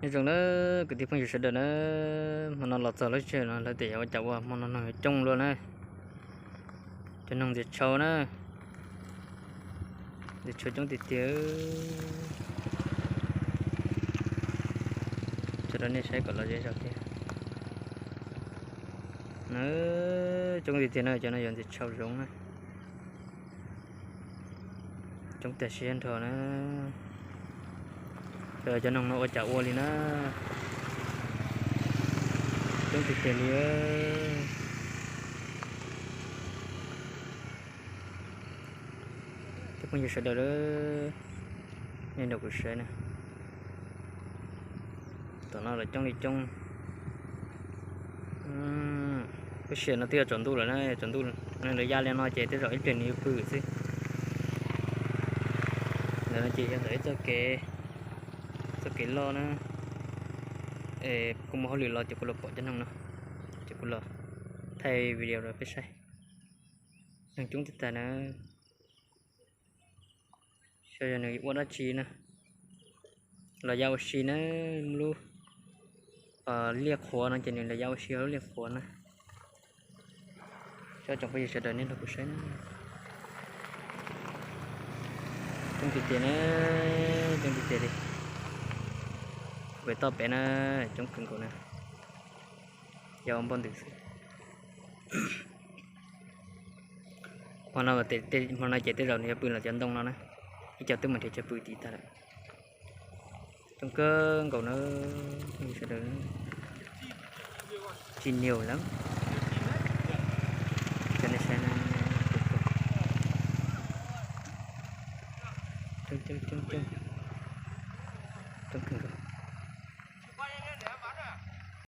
Nyob zoo na, kwv tij phooj ywg sawv daws na, hmo no los txog lub sij hawm no lawv tias yuav ua cas ua, hmo no noog yuav coob luaj na. Cov noog ntxim tshau na, ntxim tshau coob tiag tiag. Tso rau nej saib kom los ze zog thiab. Coob tiag tiag na, cov no yog ntxim tshau zoov na. Coob tiag siab nrho na. Cov noog no ua cas ua li na. Coob tiag tiag li. Cov phooj ywg sawv daws, nej nrog kuv saib na. Tom no los coob li coob. Lub sij hawm no twb yuav tsaus ntuj lawm na, tsaus ntuj no lawv ya li no ces tej zaum ib pliag nws yuav pw xwb. Ntawm no ces yog ntawm ib txoj kev, txoj kev loj na. Es kuv mus hauj lwm los ces kuv los pom cov noog no, ces kuv los thaij video rau peb saib. Noog coob tiag tiag na. Xyov yog nws ua dab tsi na, los ya ua si na. Lub liaj qhuav no ces nws los ya ua si lub liaj qhuav na. Cov tsoom phooj ywg sawv daws nej nrog kuv saib na. Coob tiag tiag na, coob tiag tiag li. Pem toj pem na, coob kawg nkaus na. Yog npoj ntws xwb. Hmo no, hmo no ces tej zaum nws yuav pw los cov ntoo no na, ib co twb mus nrhiav chaw pw tid tag lawm. Coob kawg nkaus na, sawv daws. Tsis nias lawm. Cov nej saib na, coob coob coob coob, coob kawg nkaus.